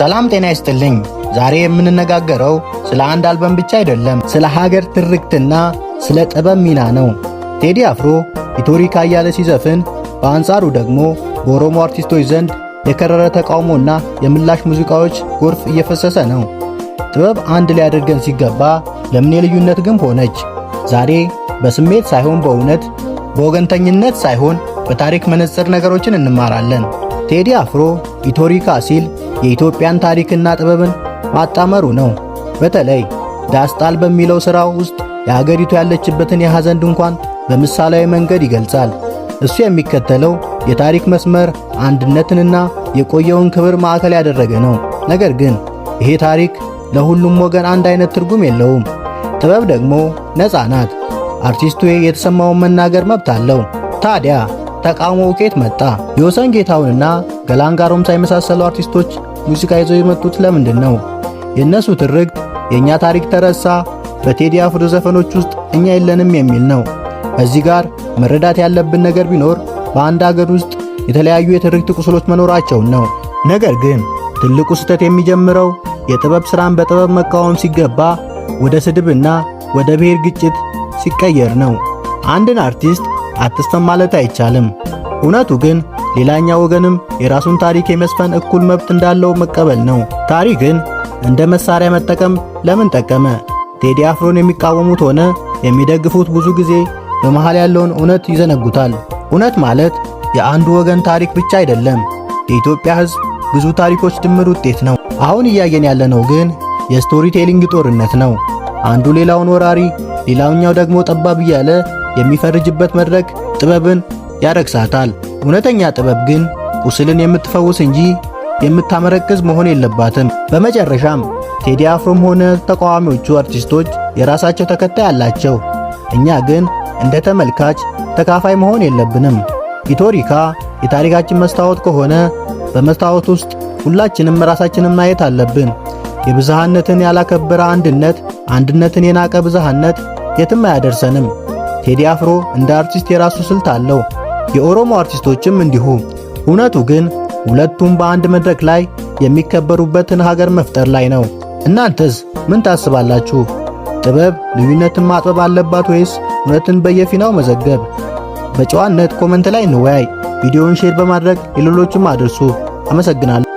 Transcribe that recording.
ሰላም ጤና ይስጥልኝ። ዛሬ የምንነጋገረው ስለ አንድ አልበም ብቻ አይደለም፣ ስለ ሀገር ትርክትና ስለ ጥበብ ሚና ነው። ቴዲ አፍሮ ኢቶሪካ እያለ ሲዘፍን፣ በአንጻሩ ደግሞ በኦሮሞ አርቲስቶች ዘንድ የከረረ ተቃውሞና የምላሽ ሙዚቃዎች ጎርፍ እየፈሰሰ ነው። ጥበብ አንድ ሊያደርገን ሲገባ ለምን የልዩነት ግንብ ሆነች? ዛሬ በስሜት ሳይሆን በእውነት፣ በወገንተኝነት ሳይሆን በታሪክ መነጽር ነገሮችን እንማራለን። ቴዲ አፍሮ ኢቶሪካ ሲል የኢትዮጵያን ታሪክና ጥበብን ማጣመሩ ነው። በተለይ ዳስጣል በሚለው ሥራው ውስጥ የሀገሪቱ ያለችበትን የሐዘን ድንኳን በምሳሌያዊ መንገድ ይገልጻል። እሱ የሚከተለው የታሪክ መስመር አንድነትንና የቆየውን ክብር ማዕከል ያደረገ ነው። ነገር ግን ይሄ ታሪክ ለሁሉም ወገን አንድ አይነት ትርጉም የለውም። ጥበብ ደግሞ ነፃ ናት። አርቲስቱ የተሰማውን መናገር መብት አለው። ታዲያ ተቃውሞው ከየት መጣ? የወሰን ጌታሁንና ገላን ጋሮምሳ የመሳሰሉ አርቲስቶች ሙዚቃ ይዘው የመጡት ለምንድን ነው? የእነሱ ትርክት የእኛ ታሪክ ተረሳ፣ በቴዲ አፍሮ ዘፈኖች ውስጥ እኛ የለንም የሚል ነው። እዚህ ጋር መረዳት ያለብን ነገር ቢኖር በአንድ አገር ውስጥ የተለያዩ የትርክት ቁስሎች መኖራቸውን ነው። ነገር ግን ትልቁ ስህተት የሚጀምረው የጥበብ ስራን በጥበብ መቃወም ሲገባ ወደ ስድብና ወደ ብሔር ግጭት ሲቀየር ነው። አንድን አርቲስት አትዝፈን ማለት አይቻልም። እውነቱ ግን ሌላኛው ወገንም የራሱን ታሪክ የመዝፈን እኩል መብት እንዳለው መቀበል ነው። ታሪክን እንደ መሳሪያ መጠቀም ለምን ጠቀመ? ቴዲ አፍሮን የሚቃወሙት ሆነ የሚደግፉት ብዙ ጊዜ በመሃል ያለውን እውነት ይዘነጉታል። እውነት ማለት የአንዱ ወገን ታሪክ ብቻ አይደለም። የኢትዮጵያ ሕዝብ ብዙ ታሪኮች ድምር ውጤት ነው። አሁን እያየን ያለነው ግን የ storytelling ጦርነት ነው። አንዱ ሌላውን ወራሪ፣ ሌላኛው ደግሞ ጠባብ እያለ የሚፈርጅበት መድረክ ጥበብን ያረክሳታል። እውነተኛ ጥበብ ግን ቁስልን የምትፈውስ እንጂ የምታመረቅዝ መሆን የለባትም። በመጨረሻም ቴዲ አፍሮም ሆነ ተቃዋሚዎቹ አርቲስቶች የራሳቸው ተከታይ አላቸው። እኛ ግን እንደ ተመልካች ተካፋይ መሆን የለብንም። ኢቶሪካ የታሪካችን መስታወት ከሆነ በመስታወት ውስጥ ሁላችንም ራሳችንን ማየት አለብን። የብዝሃነትን ያላከበረ አንድነት፣ አንድነትን የናቀ ብዝሃነት የትም አያደርሰንም። ቴዲ አፍሮ እንደ አርቲስት የራሱ ስልት አለው። የኦሮሞ አርቲስቶችም እንዲሁ። እውነቱ ግን ሁለቱም በአንድ መድረክ ላይ የሚከበሩበትን ሀገር መፍጠር ላይ ነው። እናንተስ ምን ታስባላችሁ? ጥበብ ልዩነትን ማጥበብ አለባት ወይስ እውነትን በየፊናው መዘገብ? በጨዋነት comment ላይ እንወያይ። ቪዲዮውን share በማድረግ ለሌሎችም አድርሱ። አመሰግናለሁ።